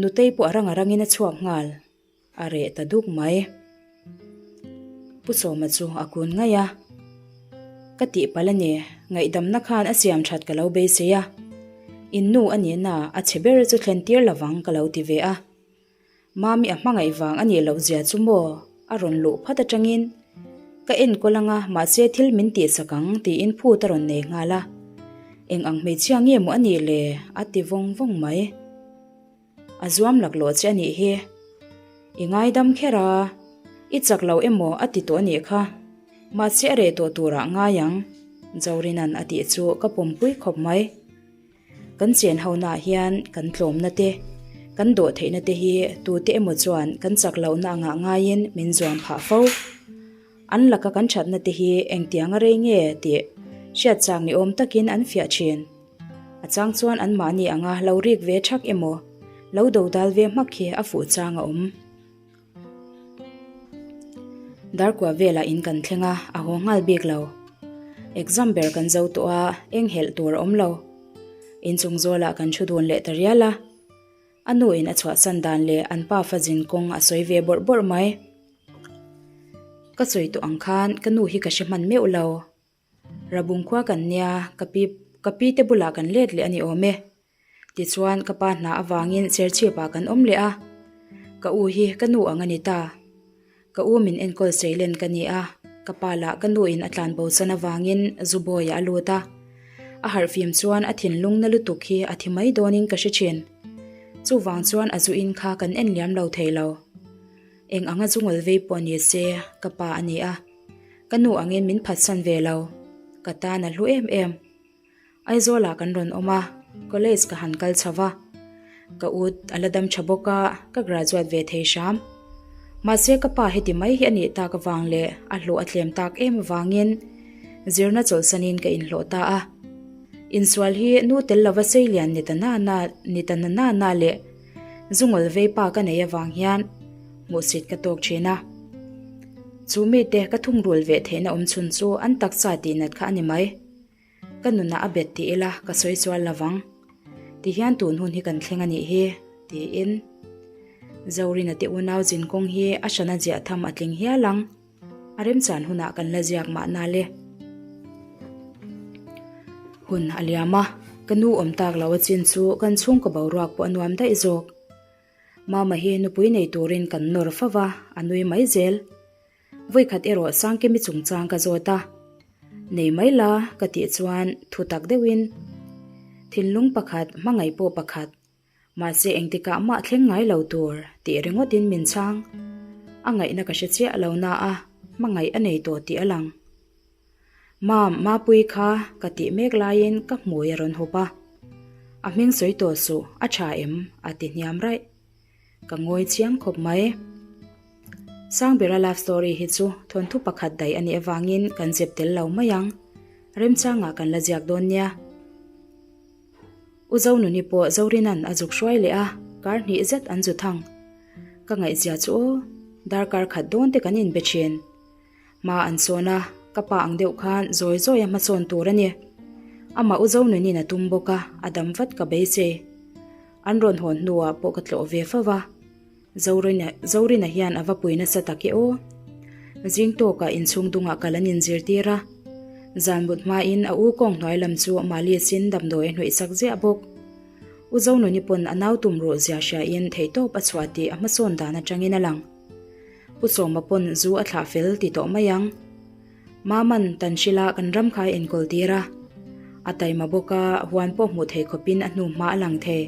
Nutei pawh a rang a rangin a chhuak nghal. A reh ta duk mai. Pu Sawma chu a kun ngaih a. Ka tihpalh a ni, ngaihdamna khan a siam that ka lo beisei a. In nu a nihna a chhe ber chu thlen tir lovang ka lo ti ve a. Mami a hmangaih vang a nih loh zia chu maw a rawn luh phat atangin ka enkawl anga mahse thil min tihsak ang tiin phut a rawn nei nghal a. Eng ang hmeichhia nge maw a nih le? a ti vawng vawng mai. A zuam laklawh che a nih hi. I ngaidam kher a, i chak lo emaw a ti tawh a nih kha. Mahse a reh tawh turah ngai ang, Zorina'n a tih chu ka pawmpui khawp mai. Kan chen honaah hian kan tlawmna te, kan dawh theihna te hi tute emaw chuan kan chak lohna angah ngaiin min zuam phah fo. An laka kan thatna te hi engtianga rei nge tih hriat chak ni awm takin an fiah thin. A chang chuan anmahni anga lo rik ve thak emaw, lo dodal ve hmak hi a fuh chang a awm. Darkua velah in kan thleng a, a haw nghal bik lo. Exam ber kan zo tawh a, eng helh tur a awm lo. Inchung zawlah kan thu dun leh ta rial a. A nu in a chhuahsan dan leh an pafa zin kawng a sawi ve bawrh bawrh mai. Ka sawi tawh ang khan ka nu hi ka hre hman meuh lo. Rabung khua kan nia, ka pi ka pi te bulah kan let leh a ni awm e. Tichuan ka pa hna avangin Serchhip ah kan awm leh a. Ka u hi ka nu ang a ni ta. Ka u min enkawl seilen ka ni a, ka pa lah ka nu in a tlan bo chan avangin zu bawiah a lut a. A harhfim chuan a thinlung na lutuk hi a thi mai dawnin ka hre thin. Chuvang chuan a zu in kha kan en liam lo thei lo. Eng anga zu ngawl vei pawh ni se, ka pa a ni a. Ka nu angin min phatsan ve lo. Ka tan a hlu em em. Aizawlah kan rawn awm a, college ka han kal chho va. Ka ut a la dam tha bawk a, ka graduate ve thei hram. Mahse ka pa heti mai hi a nih tak avang leh a hlawh a tlem tak em avangin zirna chawlhsanin ka inhlawh ta a. Insual hi nu tel lova seilian ni ta na na ni ta na na na leh zungawl vei pa ka nei avang hian hmuhsit ka tawk thin a. Chu mite ka thungrul ve theihna awmchhun chu an taksa tihnat kha a ni mai. Ka nunah a bet ti ila ka sawi chual lovang. Tihian tun hun hi kan thleng a nih hi, tiin Zorina te unau zin kawng hi a hrana ziah tham a tling hial ang. A remchan hunah kan la ziak mahna le. Hun a liam a, ka nu awm tak lo a chin chu kan chhungkaw boruak pawh a nuam daih zawk. Mama hi nupui nei turin kan nawr fo va, a nui mai zel. Vawikhat erawh Sangkimi chungchang ka zawt a, Nei mai la ka tih chuan thu tak deuhin, Thinlung pakhat, hmangaih pawh pakhat, mahse engtikah mah thleng ngai lo tur tih ringawtin min chhang. A ngaihna ka hre chiah lo na a, hmangaih a nei tawh tih a lang. Mam, Mapui kha ka tih mek laiin ka hmui a rawn hup a, A hming sawi tawh suh, a tha em? a ti hniam raih. Ka ngawi chiang khawp mai. Sangbera love story hi chu thawnthu pakhat daih a nih avangin kan zep tel lo mai ang. Remchangah kan la ziak dawn nia. U Zonuni pawh Zorina'n a zuk hruai leh a, kar hnih zet an zu thang. Ka ngaihzia chu aw, darkar khat dawn te kan inbe thin. Hma an sawn a, ka pa ang deuh khan zawi zawi a hmasawn tur a ni. Amah U Zonuni'n a tum bawk a, a dam vat ka beisei. An rawn hawn hnuah pawh ka tlawh ve fo va, Zorina Zorina hian a va pui nasa tak e aw. Zing tawkah inchhung dungah kal an inzirtir a, zan mut hmain a u kawng hnuai lam chu Malisin damdawi a hnawih sak ziah bawk. U Zonuni pawn a nau tum ruh zia hriain theihtawp a chhuah tih a hmasawn dan atangin a lang. Pu Sawma pawn zu a thlah fel ti tawh mai ang. Maman Tanhrila kan ram kha a enkawl tir a, a taima bawk a, huan pawh hmuh thei khawpin a hnu hma a lang thei.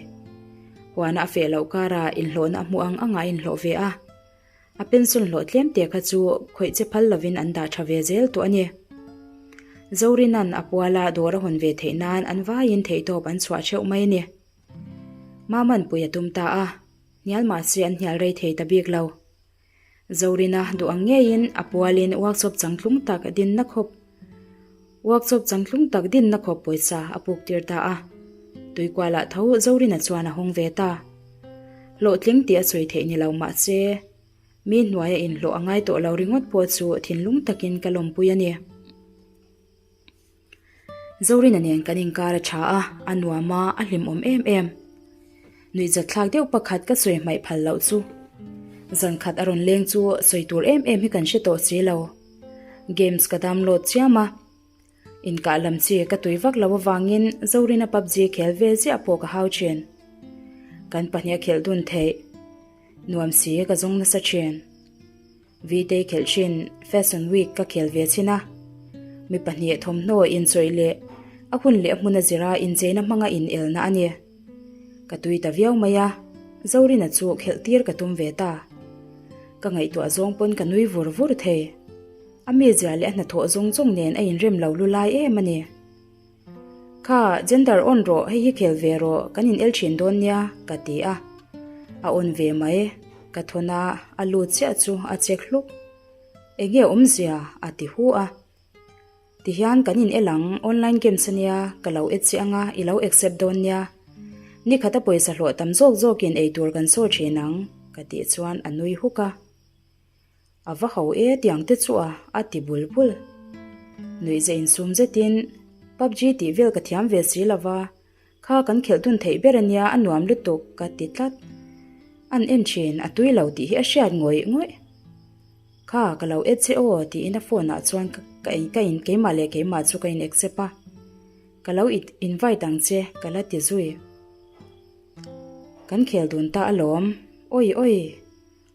Huana a feh loh karah inhlawhna a hmuh ang anga a inhlawh ve a, a pension hlawh tlem te kha chu khawih che phal lovin an dah tha ve zel tawh a ni. Zorina'n a puala dawr a hawn ve theih nan an vaiin theihtawp an chhuah theuh mai a ni. Maman pui a tum ta a, hnial mahse an hnial rei thei ta bik lo. Zorina duh ang ngeiin a pualin workshop changtlung tak dinna khawp workshop changtlung tak dinna khawp pawisa a puk tir ta a. Tuikualah tho Zorina chuan a hawng ve ta. Hlawhtling tih a sawi theih ni lo mahse, mi hnuaia inhlawh a ngai tawh lo ringawt pawh chu thinlung takin ka lawmpui a ni. Zorina nen kan inkar a tha a, a nuam a, a hlimawm em em. Nuihzat thlak deuh pakhat ka sawi hmaih phal loh chu. Zan khat a rawn leng chu sawi tur em em hi kan hre tawh si lo. Games ka download chiam a, inkah lam chi ka tui vak lo avangin Zorina PUBG khel ve ziah pawh ka hau thin. Kan pahnih a khelh dun theih. Nuam si ka zawng nasa thin. Vitei khelh thin Fashion Week ka khel ve chin a, mi pahnih thawmhnaw inchawih leh a hun leh a hmun a zira incheina hmanga inelna a ni. Ka tui ta viau mai a, Zorina chu khelh tir ka tum ve ta. Ka ngaihtuah zawng pawn ka nui vur vur thei. A mizia leh a hnathawh zawng zawng nen a inrem lo lu lai em a ni. Kha, gender on rawh, hei hi khel ve rawh, kan in el thin dawn nia, ka ti a. A on ve mai, ka thawn a, a lut chiah chu a check hluk. Enge awmzia? a ti hu a. Tihian kan in el ang, online games ania, ka lo add che anga, i lo accept dawn nia. Nikhat a pawisa hlawh tam zawk zawkin eitur kan sawi thin ang, ka tih chuan a nui huk a. A va ho e tiang te chu a, a ti bul bul. Nuihza insum zetin, PUBG tih vel ka thiam ve si lova, kha kan khelh dun theih ber ania a nuam lutuk ka ti tlat. An en thin, a tui lo tih hi a hriat ngawih ngawih. Kha, ka lo add che aw tiin a phone ah chuan ka ka in keimah leh keimah chu ka in accept a. Ka lo invite ang che ka la ti zui. Kan khel dun ta alawm. Awi awi!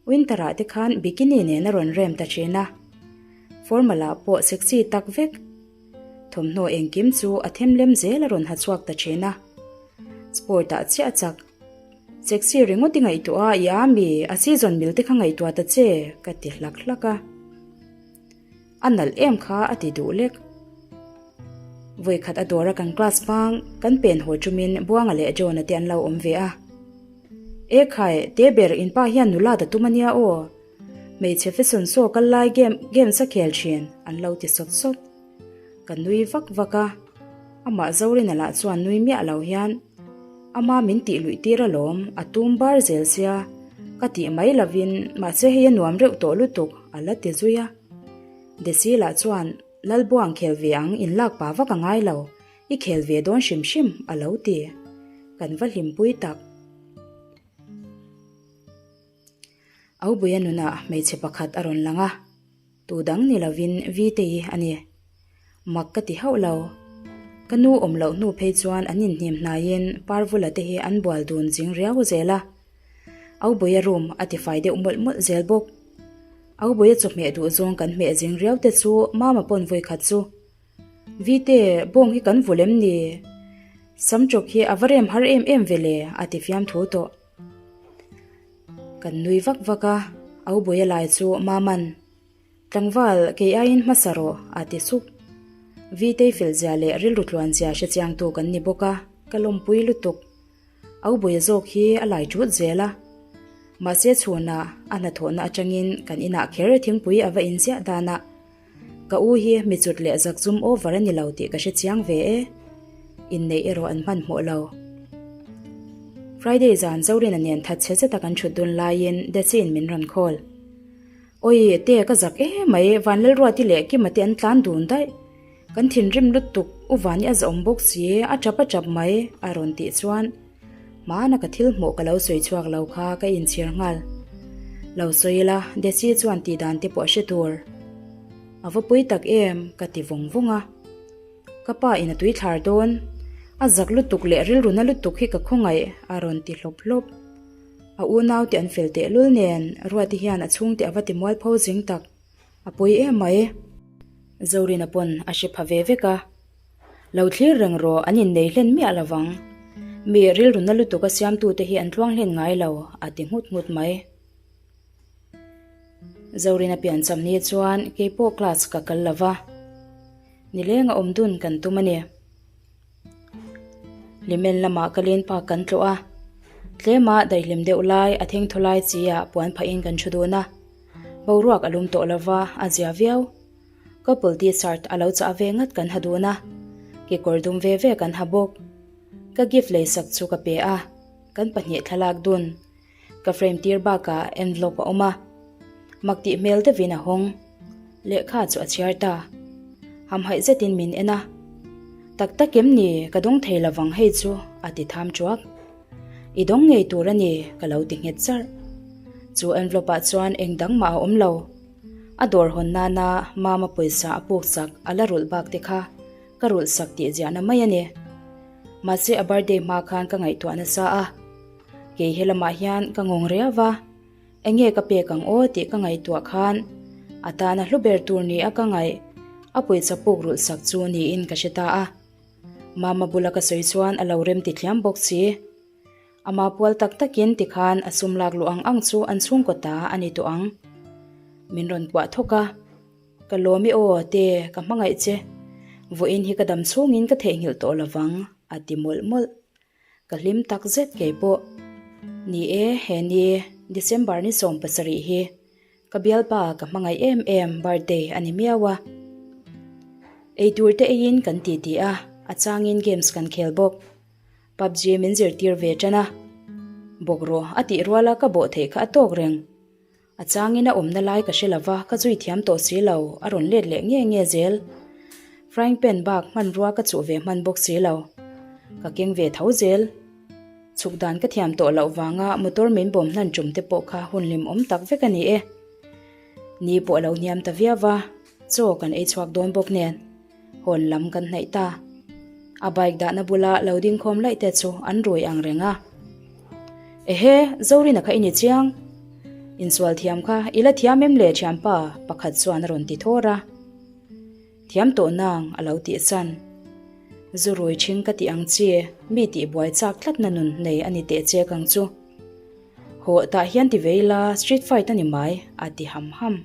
Winter ah te khan bikini nen a rawn rem ta thin a. Formal ah pawh sexy tak vek. Thawmhnaw engkim chu a them lem zel a rawn ha chhuak ta thin a. Sport ah chiah a chak. Sexy ringawt i ngaihtuah a, i a mi, a season mil te kha ngaihtuah ta che, ka ti hlak hlak a. A nalh em kha a ti duh lek. Vawikhat a dawr a kan class hmang kan pen haw chumin Buanga leh John-a te an lo awm ve a. E khai, te ber in pa hian nula ta tum a nia aw. Hmeichhe fashion show kal lai game games a khel thin an lo ti sawt sawt. Ka nui vak vak a, amah Zorina lah chuan nui miah lo hian ama min tih luih tir alawm a tum bar zel sia ka tih mai lovin mahse hei a nuam reuh tawh lutuk a la ti zui a. Desi lah chuan Lalbuang khel ve ang in lak pa vak a ngai lo, i khel ve dawn hrim hrim a lo ti. Kan va hlimpui tak. Aubuia nunah hmeichhe pakhat a rawn lang a, tu dang ni lovin Viteii a ni. Mak ka ti hauh lo. Ka nu awm loh hnu phei chuan an inhnim hnaiin Parvula te hi an bual dun zing riau zel a. Aubuia room a tifai deuh mawlh mawlh zel bawk. Aubuia chawhmeh duh zawng kan hmeh zing riau te chu Mama pawn vawikhat chu, Vite, bawng hi kan vul em ni? Samchawk hi a va rem har em em ve le, a ti fiamthu tawh. Kan nui vak vak a, Aubuia lai chu Maman, Tlangval, kei aiin hmasa rawh, a ti sup. Vitei felzia leh rilru tluanzia hrechiangtu kan ni bawk a, ka lawmpui lutuk. Aubuia zawk hi a lai ṭut zel a, mahse chhunah a hnathawhna aṭangin kan inah kher thingpui a va inziah danah Ka u hi mi cut leh zakzum over a ni lo tih ka hre chiang ve e. Inneih erawh an hmanhmawh lo. Friday zan Zorina nen thatchhe zeta kan thut dun laiin Desi'n min rawn call. Awi, te ka zak emai, Vanlalruati leh Kima te an tlan dun daih. Kan thinrim lutuk, U Vani a zahawm bawk si, a tap a tap mai, a rawn tih chuan hmana ka thil hmuh ka lo sawi chhuak lo kha ka inchhir nghal. Lo sawi ila, Desi chuan tih dan te pawh a hre tur. A va pui tak em, ka ti vawng vawng a. Ka pa in a tui thlar dawn, a zak lutuk leh rilru na lutuk hi ka khawngaih, a rawn ti hlawp hlawp. A unau te an fel tehlul nen, Ruati hian a chhungte a va ti mualpho zing tak. A pawi em mai. Zorina pawn a hre pha ve vek a. Lo thlir reng rawh an innei hlen miah lo vang. Mi rilru na lutuk a siamtute hi an tluang hlen ngai lo, a ti nghut nghut mai. Zorina piancham ni chuan keipawh class ka kal lo va. Nileng a awm dun kan tum a ni. Hlimen lamah ka len pak kan tlawh a, tlema daihlim deuh lai a thengthaw lai chi ah puan phahin kan thu dun a, boruak a lum tawh lova a zia viau. Couple t-shirt a lo chah ve ngat kan ha dun a, kekawr dum ve ve kan ha bawk. Ka gift leisak chu ka pe a, kan pahnih thlalak dun. Ka frame tir bakah envelope a awm a, mak tih hmel deuhin a hawng. Lehkha chu a chhiar ta. Hamhaih zetin min en a, Tak tak em ni, ka dawng thei lovang hei chu, a ti tham chuak. I dawng ngei tur a ni, ka lo ti nghet charh. Chu envelope ah chuan eng dang mah a awm lo. A dawr hawn nana mama pawisa a puk sak a la rulh bak te kha ka rulh sak tih ziahna mai a ni. Mahse a birthday hma khan ka ngaihtuah nasa a. Kei he lamah hian ka ngawng riau va, enge ka pek ang aw tih ka ngaihtuah khan a tana hlu ber tur ni a ka ngaih a pawisa puk rulh sak chu niin ka hre ta a. Mama bula ka sawi chuan a lo rem ti thliam bawk si. Ama pual tak takin tikhan a sum lak luh ang ang chu an chhungkaw ta a ni tawh ang. Min rawn kuah thawk a. Ka lawm i aw, te, ka hmangaih che. Vawiin hi ka dam chhungin ka theihnghilh tawh lovang, a ti mawlh mawlh. Ka hlim tak zet kei pawh. Ni e, he ni December ni 17 hi ka bialpa ka hmangaih em em birthday a ni miau a. Eitur te eiin kan ti ti a, a changin games kan khel bawk. PUBG min zirtir ve tan a. Bawk rawh a tih ruala ka bawh theih kha a tawk reng. A changin a awmna lai ka hre lova, ka zui thiam tawh si lo, a rawn let leh nge nge zel. Frying pan bak hmanrua ka chuh ve hman bawk si lo. Ka keng ve tho zel. Chhuk dan ka thiam tawh loh vanga motor min bawm hnan tum te pawh kha hun hlimawm tak vek a ni e. Ni pawh a lo hniam ta viau va, chaw kan ei chhuak dawn bawk nen. Hawn lam kan hnaih ta. A bike dahna bula lo ding khawm laih te chu an rui ang reng a. Ehe, Zorina kha i ni chiang. Insual thiam kha i la thiam em le thianpa? Pakhat chuan a rawn ti thawr a. Thiam tawh nang a lo tih chan. Zu rui thing ka tih ang chi, mi tih buai chak tlatna nun nei a ni teh chek ang chu. Hawh tah hian ti ve ila street fight a ni mai, a ti ham ham.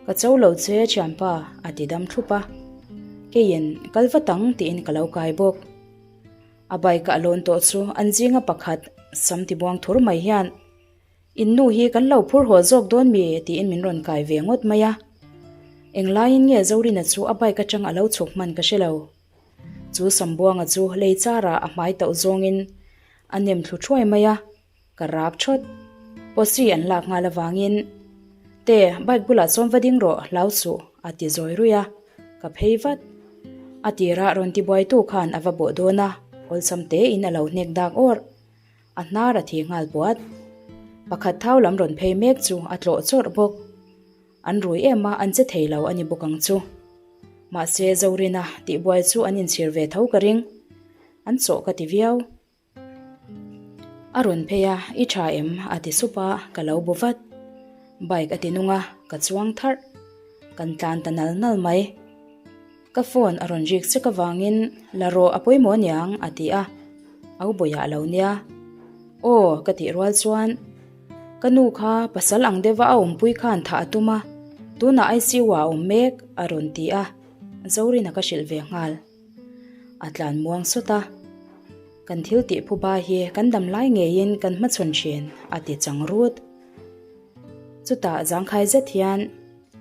Ka cho lo che thianpa, a ti dam thlup a. Keiin kal vat ang tiin ka lo kai bawk. A bike a lawn tawh chu an zinga pakhat sam tibuang thur mai hian In nu hi kan lo phur haw zawk dawn mi? tiin min rawn kai ve ngawt mai a. Englaiin nge Zorina chu a bike atang a lo chhuk hman ka hre lo. Chu Sambuanga chu lei charah a hmai tauh zawngin a nem thlu thuai mai a, ka rak thawt. Posi an lak nghal avangin, Te, bike bulah chuan va ding rawh, hlau suh, a ti zawi ruih a, ka phei vat. A tirah rawn tibuaitu khan a va bawh dawn a, awlsam tein a lo hnek dak awrh. A hnar a thi nghal puat. Pakhat thau lam rawn phei mek chu a tlawh chawrh bawk. An rui em a, an che thei lo a ni bawk ang chu. Mahse Zorina tihbuai chu an inchhir ve tho ka ring. An chawh ka ti viau. A rawn phei a, I tha em? a ti sup a, ka lo bu vat. Bike a ti nung a, ka chuang tharh. Kan tlan ta nal nal mai. Ka phone a rawn rik chek avangin la rawh a pawimawh aniang a ti a, au bawiah a lo nia. Aw ka tih rual chuan ka nu kha pasal ang deuha a awmpui khan thah a tum a, tunah ICU ah a awm mek a rawn ti a, Zorina ka hrilh ve nghal. A tlan muang sawt a, kan thil tih phuba hi kan dam lai ngeiin kan hmachhawn thin a ti chang rut. Chutah zangkhai zet hian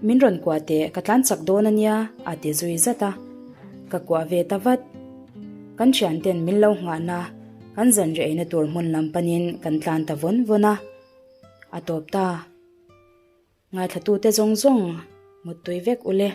Min rawn kuah teh, ka tlan chak dawn a nia, a ti zui zat a. Ka kuah ve ta vat. Kan thianten min lo nghahna, kan zanriah eina tur hmun lam panin kan tlan ta vawn vawn a. A tawp ta. Ngaithlatute zawng zawng, muttui vek ule.